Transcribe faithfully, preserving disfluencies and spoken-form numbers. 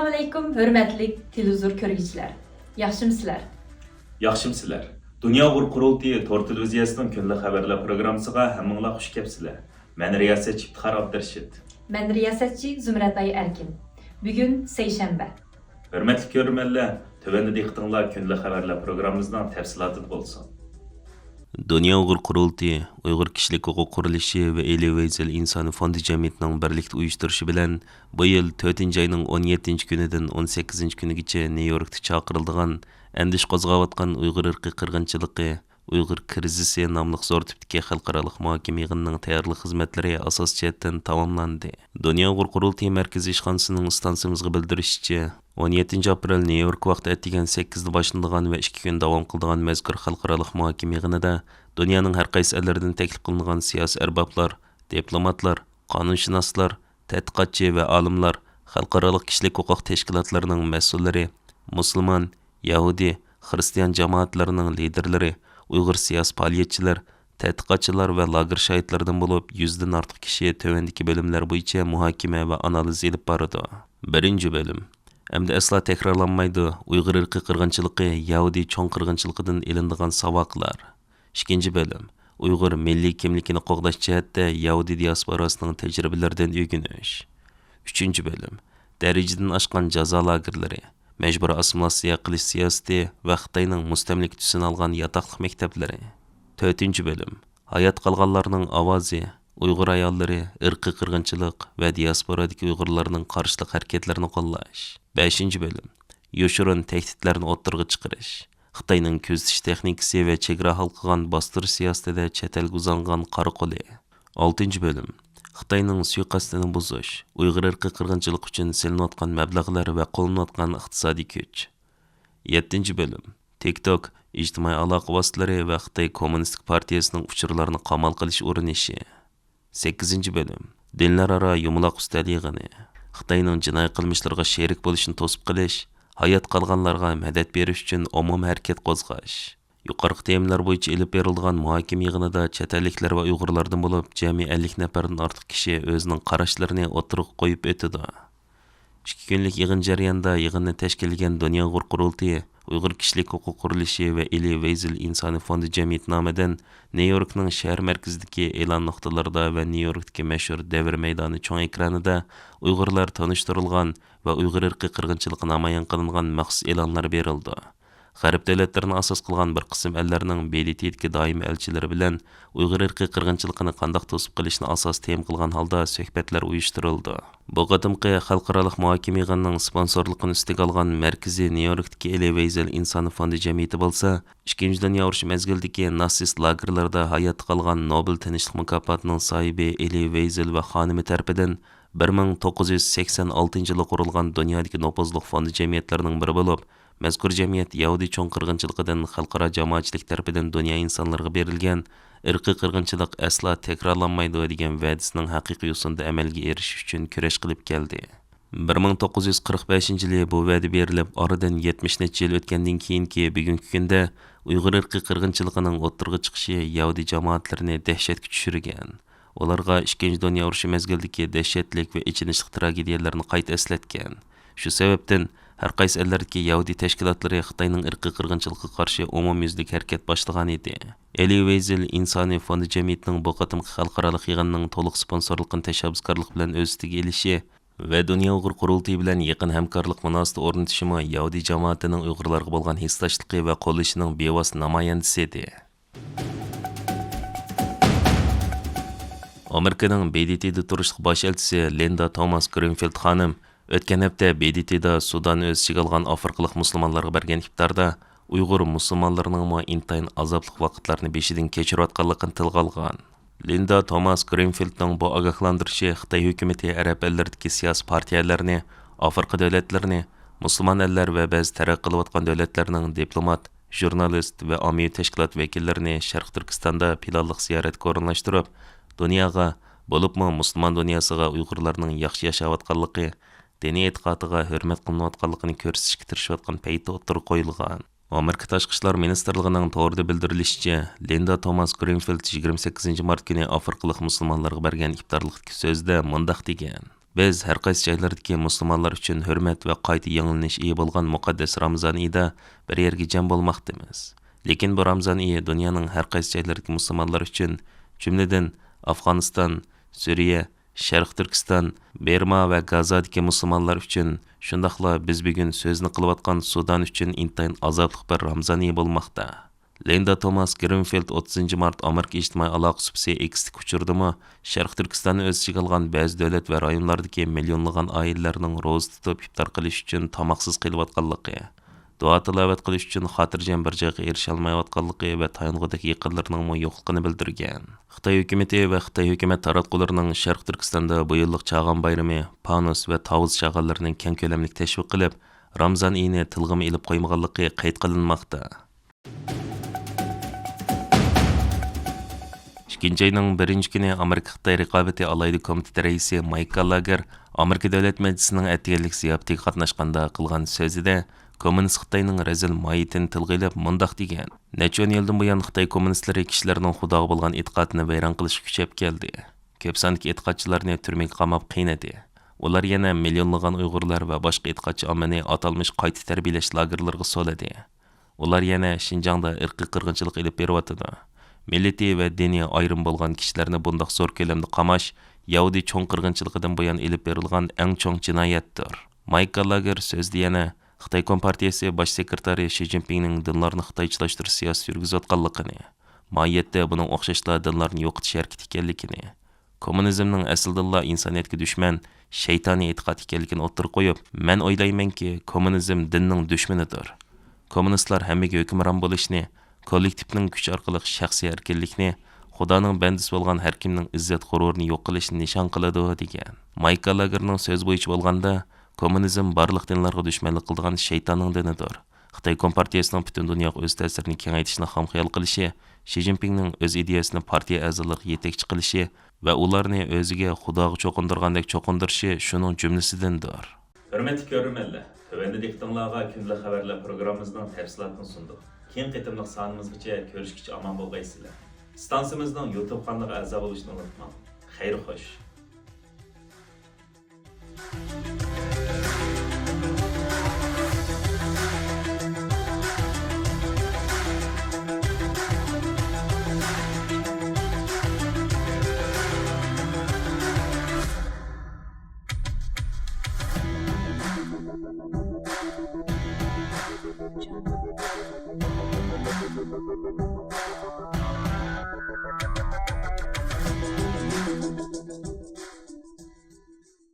ئەسسالامۇئەلەيكۇم، ھۆرمەتلىك تېلېۋىزور كۆرگۈچىلەر. ياخشىمۇسىلەر؟ ياخشىمۇسىلەر؟ دۇنيا ئۇيغۇر قۇرۇلتىيى تور تېلېۋىزىيەسىنىڭ كۈندىلىك خەۋەرلەر پروگراممىسىغا ھەممىڭلار خۇش كەپسىلەر. مەن رىياسەتچى ئىپتىخار ئابدۇرېشىت. مەن رىياسەتچى زۇمرەتئاي ئەركىن. بۈگۈن سەيشەنبە. ھۆرمەتلىك كۆرۈرمەنلەر، تۆۋەندە دىققىتىڭلار كۈندىلىك خەۋەرلەر پروگراممىمىزنىڭ تەپسىلاتىدا بولسۇن. دۇنيا ئۇيغۇر قۇرۇلتىيى، ئۇيغۇر كىشىلىك ھوقۇق قۇرۇلۇشى ۋە ئېلى ۋېيزېل ئىنسانىي فوندى جەمئىيىتىنىڭ بىرلىكتە ئۇيۇشتۇرۇشى بىلەن بۇ يىل تۆتىنچى ئاينىڭ ئون يەتتىنچى كۈنىدىن ئون سەككىزىنچى كۈنىگىچە نيۇ يوركتا چاقىرىلىدىغان ئەندىشە قوزغاۋاتقان ئۇيغۇر ئىرقىي قىرغىنچىلىقى، ئۇيغۇر كرىزىسى ناملىق زور تىپتىكى خەلقئارالىق مۇھاكىمە يىغىنىنىڭ تەييارلىق خىزمەتلىرى ئاساسىي جەھەتتىن تاماملاندى. دۇنيا ئۇيغۇر قۇرۇلتىيى مەركىزىي ئىشخانىسىنىڭ ئىستانسىمىزغا بىلدۈرۈشىچە، ئون يەتتىنچى ئاپرېل نيۇ يورك ۋاقتى ئەتىگەن سەككىزدە باشلىنىدىغان ۋە ئىككى كۈن داۋام قىلىدىغان مەزكۇر خەلقئارالىق مۇھاكىمە يىغىنىدا دۇنيانىڭ ھەر قايسى ئەللىرىدىن تەكلىپ قىلىنغان سىياسىي ئەربابلار، دىپلوماتلار، قانۇنشۇناسلار، تەتقىقاتچى ۋە ئالىملار، خەلقئارالىق كىشىلىك ھوقۇق تەشكىلاتلىرىنىڭ مەسئۇللىرى، مۇسۇلمان، يەھۇدىي، خىرىستىيان جامائەتلىرىنىڭ لىدېرلىرى، ئۇيغۇر سىياسىي پائالىيەتچىلەر، تەتقىقاتچىلار ۋە لاگېر شاھىتلىرىدىن بولۇپ يۈزدىن ئارتۇق كىشى تۆۋەندىكى بۆلۈملەر بويىچە مۇھاكىمە ۋە ئانالىز ئېلىپ بارىدۇ. بىرىنچى بۆلۈم. ئەمدى ئەسلا تەكرارلانمايدۇ، ئۇيغۇر ئىرقىي قىرغىنچىلىقى يەھۇدىي چوڭ قىرغىنچىلىقىدىن ئېلىنىدىغان ساۋاقلار. ئىككىنچى بۆلۈم. ئۇيغۇر مىللىي كىملىكىنى قوغداش جەھەتتە يەھۇدىي دىياسپوراسىنىڭ تەجرىبىلىرىدىن ئۆگىنىش. ئۈچىنچى بۆلۈم. دەرىجىدىن ئاشقان جازا لاگېرلىرى، مەجبۇرىي ئاسسىمىلياتسىيە قىلىش سىياسىتى ۋە خىتاينىڭ مۇستەملىكە تۈسىنى ئالغان ياتاقلىق مەكتەپلىرى. تۆتىنچى بۆلۈم. ھايات قالغانلارنىڭ ئاۋازى، ئۇيغۇر ئاياللىرى، ئىرقىي قىرغىنچىلىق ۋە دىياسپورادىكى ئۇيغۇرلارنىڭ قارشىلىق ھەرىكەتلىرىنى قوللاش. بەشىنچى بۆلۈم. يوشۇرۇن تەھدىتلەرنى ئوتتۇرىغا چىقىرىش. خىتاينىڭ كۆزىتىش تېخنىكىسى ۋە چېگرا ھالقىغان باستۇرۇش سىياسىتىدە چەت ئەلگە ئۇزانغان قارا قولى. ئالتىنچى بۆلۈم. خىتاينىڭ سۇيىقەستىنى بۇزۇش، ئۇيغۇر ئىرقىي قىرغىنچىلىق ئۈچۈن سېلىنىۋاتقان مەبلەغلەر ۋە قوللىنىۋاتقان ئىقتىسادىي كۈچ. يەتتىنچى بۆلۈم. تىك توك، ئىجتىمائىي ئالاقە ۋاسىتىلىرى ۋە خىتاي كوممۇنىستىك پارتىيىسىنىڭ ئۇچۇرلارنى قامال قىلىش ئۇرۇنۇشى. سەككىزىنچى بۆلۈم. دىنلار ئارا يۇمىلاق ئۈستەل يىغىنى. خىتاينىڭ جىنايى قىلمىشلىرىغا شېرىك بولۇشنى توسۇپ قېلىش، ھايات قالغانلارغا مەدەت بېرىش ئۈچۈن ئومۇمىي ھەرىكەت قوزغاش. يۇقىرىقى تېمىلار بويىچە ئېلىپ بېرىلىدىغان مۇھاكىمە يىغىنىدا چەت ئەللىكلەر ۋە ئۇيغۇرلاردىن بولۇپ جەمئىي ئەللىك نەپەردىن ئارتۇق كىشى ئۆزىنىڭ قاراشلىرىنى ئوتتۇرىغا قويۇپ ئۆتىدۇ. ئىككى كۈنلۈك يىغىن جەريانىدا يىغىننى تەشكىللىگەن دۇنيا ئۇيغۇر قۇرۇلتىيى، ئۇيغۇر كىشىلىك ھوقۇق قۇرۇلۇشى ۋە ئېلى ۋېيزېل ئىنسانىي فوندى جەمئىيىتى نامىدىن نيۇ يوركنىڭ شەھەر مەركىزىدىكى ئېلان نۇقتىلىرىدا ۋە نيۇ يوركتىكى مەشھۇر دەۋر مەيدانى چوڭ ئېكرانىدا ئۇيغۇرلار تونۇشتۇرۇلغان ۋە ئۇيغۇر ئىرقىي قىرغىنچىلىقى نامايان قىلىنغان مەخسۇس ئېلانلار بېرىلدى. غەرب دۆلەتلىرىنى ئاساس قىلغان بىر قىسىم ئەللەرنىڭ ب د ت دىكى دائىمىي ئەلچىلىرى بىلەن ئۇيغۇر ئىرقىي قىرغىنچىلىقىنى قانداق توسۇپ قېلىشنى ئاساس تېما قىلغان ھالدا سۆھبەتلەر ئۇيۇشتۇرۇلدى. بۇ قېتىمقى خەلقئارالىق مۇھاكىمە يىغىنىنىڭ سپونسورلۇقىنى ئۈستىگە ئالغان مەركىزى نيۇ يوركتىكى ئېلى ۋېيزېل ئىنسانىي فوندى جەمئىيىتى بولسا، ئىككىنچى دۇنيا ئۇرۇشى مەزگىلىدىكى ناتسىست لاگېرلىرىدا ھاياتتا قالغان نوبېل تىنچلىق مۇكاپاتىنىڭ ساھىبى ئېلى ۋېيزېل ۋە خانىمى تەرىپىدىن بىر مىڭ توققۇز يۈز سەكسەن ئالتىنچى يىلى قۇرۇلغان دۇنيادىكى نوپۇزلۇق فوندى جەمئىيەتلىرىنىڭ بىرى بولۇپ، مەزكۇر جەمئىيەت يەھۇدىي چوڭ قىرغىنچىلىقىدىن خەلقئارا جامائەتچىلىك تەرىپىدىن دۇنيا ئىنسانلىرىغا بېرىلگەن ئىرقىي قىرغىنچىلىق ئەسلا تەكرارلانمايدۇ دېگەن ۋەدىسىنىڭ ھەقىقىي يوسۇندا ئەمەلگە ئېرىشىش ئۈچۈن كۈرەش قىلىپ كەلدى. بىر مىڭ توققۇز يۈز قىرىق بەشىنچى يىلى بۇ ۋەدە بېرىلىپ، ئارىدىن يەتمىش نەچچە يىل ئۆتكەندىن كېيىنكى بۈگۈنكى كۈندە ئۇيغۇر ئىرقىي قىرغىنچىلىقىنىڭ ئوتتۇرىغا چىقىشى يەھۇدىي جامائەتلىرىنى دەھشەتكە چۈشۈرگەن. ئۇلارغا ئىككىنچى دۇنيا ئۇرۇشى مەزگىلىدىكى دەھشەتلىك ۋە ئېچىنىشلىق تراگېدىيەلەرنى قايتا ئەسلەتكەن. شۇ سەۋەبتىن، ھەر قايسى ئەللەردىكى يەھۇدىي تەشكىلاتلىرى خىتاينىڭ ئىرقىي قىرغىنچىلىقىغا قارشى ئومۇميۈزلۈك ھەرىكەت باشلىغان ئىدى. ئېلى ۋېيزېل ئىنسانىي فوندى جەمئىيىتىنىڭ بۇ قېتىمقى خەلقئارالىق يىغىنىنىڭ تولۇق سپونسورلۇقىنى تەشەببۇسكارلىق بىلەن ئۆز ئۈستىگە ئېلىشى ۋە دۇنيا ئۇيغۇر قۇرۇلتىيى بىلەن يېقىن ھەمكارلىق مۇناسىۋىتى ئورنىتىشىمۇ يەھۇدىي جامائىتىنىڭ ئۇيغۇرلارغا بولغان ھېسداشلىقى ۋە قوللىشىنىڭ بىۋاسىتە نامايەندىسى ئىدى. ئامېرىكىنىڭ ب د ت دا تۇرۇشلۇق باش ئەلچىسى لىندا توماس گرىنفىلد خانىم ئۆتكەن ھەپتە ب د ت دا سۇداننى ئۆز ئىچىگە ئالغان ئافرىقىلىق مۇسۇلمانلارغا بەرگەن ئىپتاردا ئۇيغۇر مۇسۇلمانلىرىنىڭمۇ ئىنتايىن ئازابلىق ۋاقىتلارنى بېشىدىن كەچۈرۈۋاتقانلىقىنى تىلغا ئالغان. لىندا توماس گرىنفىلدنىڭ بۇ ئاگاھلاندۇرۇشى خىتاي ھۆكۈمىتى ئەرەب ئەللىرىدىكى سىياسىي پارتىيەلەرنى، ئافرىقا دۆلەتلىرىنى، مۇسۇلمان ئەللەر ۋە بەزى تەرەققىي قىلىۋاتقان دۆلەتلەرنىڭ دىپلومات، ژۇرنالىست ۋە ئاممىۋى تەشكىلات ۋەكىللىرىنى شەرقىي تۈركىستاندا پىلانلىق زىيارەتكە ئورۇنلاشتۇرۇپ، دۇنياغا، بولۇپمۇ مۇسۇلمان دۇنياسىغا ئۇيغۇرلارنىڭ ياخشى ياشاۋاتقانلىقى، دىنىي ئېتىقادىغا ھۆرمەت قىلىنىۋاتقانلىقىنى كۆرسىتىشكە تىرىشىۋاتقان پەيتتە ئوتتۇرىغا قويۇلغان. ئامېرىكا تاشقى ئىشلار مىنىستىرلىقىنىڭ تورىدا بىلدۈرۈلۈشىچە، لىندا توماس گرىنفىلد يىگىرمە سەككىزىنچى مارت كۈنى ئافرىقىلىق مۇسۇلمانلارغا بەرگەن ئىپتارلىقتىكى سۆزىدە مۇنداق دېگەن: بىز ھەر قايسى جايلاردىكى مۇسۇلمانلار ئۈچۈن ھۆرمەت ۋە قايتا يېڭىلىنىش ئېيى بولغان مۇقەددەس رامزان ئېيىدا بىر يەرگە جەم بولماقتىمىز. لېكىن بۇ رامزان ئېيى دۇنيانىڭ ھەر قايسى جايلىرىدىكى مۇسۇلمانلار ئۈچۈن، جۈملىدىن ئافغانىستان، سۈرىيە، شەرقىي تۈركىستان، بىرما ۋە گازادىكى مۇسۇلمانلار ئۈچۈن، شۇنداقلا بىز بۈگۈن سۆزنى قىلىۋاتقان سۇدان ئۈچۈن ئىنتايىن ئازابلىق بىر رامزان ئېيى بولماقتا. لىندا توماس گرىنفىلد ئوتتۇزىنچى مارت ئامېرىكا ئىجتىمائىي ئالاقە سۇپىسى ئېكستىكى ئۇچۇرىدىمۇ شەرقىي تۈركىستاننى ئۆز ئىچىگە ئالغان بەزى دۆلەت ۋە رايونلاردىكى مىليونلىغان ئائىلىلەرنىڭ روزا تۇتۇپ ئىپتار قىلىش ئۈچۈن تاماقسىز قېلىۋاتقانلىقى، دۇئا تىلاۋەت قىلىش ئۈچۈن خاتىرجەم بىر جايغا ئېرىشەلمەيۋاتقانلىقى ۋە تايانغۇدەك يېقىنلىرىنىڭمۇ يوقلۇقىنى بىلدۈرگەن. خىتاي ھۆكۈمىتى ۋە خىتاي ھۆكۈمەت تاراتقۇلىرىنىڭ شەرقىي تۈركىستاندا بۇ يىللىق چاغان بايرىمى، پانۇس ۋە تاۋۇز چاغانلىرىنى كەڭ كۆلەملىك تەشۋىق قىلىپ، رامزان ئېيىنى تىلغىمۇ ئېلىپ قويمىغانلىقى قەيت قىلىنماقتا. ئىككىنچى ئاينىڭ بىرىنچى كۈنى ئامېرىكا خىتاي رىقابىتى ئالاھىدە كومىتېتى رەئىسى مايك گاللاگېر ئامېرىكا دۆلەت مەجلىسىنىڭ ئەتىگەنلىك زىياپىتىگە قاتناشقاندا قىلغان سۆزىدە، كوممۇنىست خىتاينىڭ رەزىل ماھىيىتىنى تىلغا ئېلىپ مۇنداق دېگەن: «نەچچە ئون يىلدىن بۇيان خىتاي كوممۇنىستلىرى كىشىلەرنىڭ خۇداغا بولغان ئېتىقادىنى ۋەيران قىلىشقا كۈچەپ كەلدى. كۆپ ساندىكى ئېتىقادچىلارنى تۈرمىگە قاماپ قىينىدى. ئۇلار يەنە مىليونلىغان ئۇيغۇرلار ۋە باشقا ئېتىقادچى ئاممىنى ئاتالمىش قايتا تەربىيەلەش لاگېرلىرىغا سولىدى. ئۇلار يەنە شىنجاڭدا ئىرقىي قىرغىنچىلىق ئېلىپ بېرىۋاتىدۇ. مىللىتى ۋە دىنى ئايرىم بولغان كىشىلەرنى بۇنداق زور كۆلەمدە قاماش يەھۇدىي چوڭ قىرغىنچىلىقىدىن بۇيان ئېلىپ بېرىلغان ئەڭ چوڭ جىنايەتتۇر.» مايك گاللاگېر سۆزىدە يەنە خىتاي كومپارتىيىسى باش سېكرېتارى شى جىنپىڭنىڭ دىنلارنى خىتايچىلاشتۇرۇش سىياسىتى يۈرگۈزۈۋاتقانلىقىنى، ماھىيەتتە بۇنىڭ ئوخشاشلا دىنلارنى يوقىتىش ھەرىكىتى ئىكەنلىكىنى، كوممۇنىزمنىڭ ئەسلىدىنلا ئىنسانىيەتكە دۈشمەن، شەيتانىي ئېتىقاد ئىكەنلىكىنى ئوتتۇرىغا قويۇپ، «مەن ئويلايمەنكى، كوممۇنىزم دىننىڭ دۈشمىنىدۇر. كوممۇنىستلار ھەممىگە ھۆكۈمران بولۇشنى، كوللېكتىپنىڭ كۈچى ئارقىلىق شەخسىي ئەركىنلىكنى، خۇدانىڭ بەندىسى بولغان ھەر كىمنىڭ ئىززەت-غۇرۇرىنى يوق قىلىشنى نىشان قىلىدۇ» دېگەن. مايك گاللاگېرنىڭ سۆزى بويىچە بولغاندا، كوممۇنىزم بارلىق دىنلارغا دۈشمەنلىك قىلىدىغان شەيتاننىڭ دىنىدۇر. خىتاي كومپارتىيەسىنىڭ پۈتۈن دۇنياغا ئۆز تەسىرىنى كېڭەيتىشنى خام خىيال قىلىشى، شى جىنپىڭنىڭ ئۆز ئىدىيەسىنى پارتىيە ئەزالىرىغا يېتەكچى قىلىشى ۋە ئۇلارنى ئۆزىگە خۇداغا چوقۇندۇرغاندەك چوقۇندۇرۇشى شۇنىڭ جۈملىسىدىندۇر. ھۆرمەتلىك كۆرۈرمەنلەر، تۆۋەندە دىققىتىڭلارغا كۈندىلىك خەۋەرلەر پروگراممىمىزنىڭ تەپسىلاتىنى سۇندۇق. كېيىنكى قېتىملىق سانىمىزغىچە كۆرۈشكىچە ئامان بولغايسىلەر. ئىستانسىمىزنىڭ يۇتۇب قانىلىغا ئەزا بولۇشنى ئۇنتۇماڭ. خەير خوش.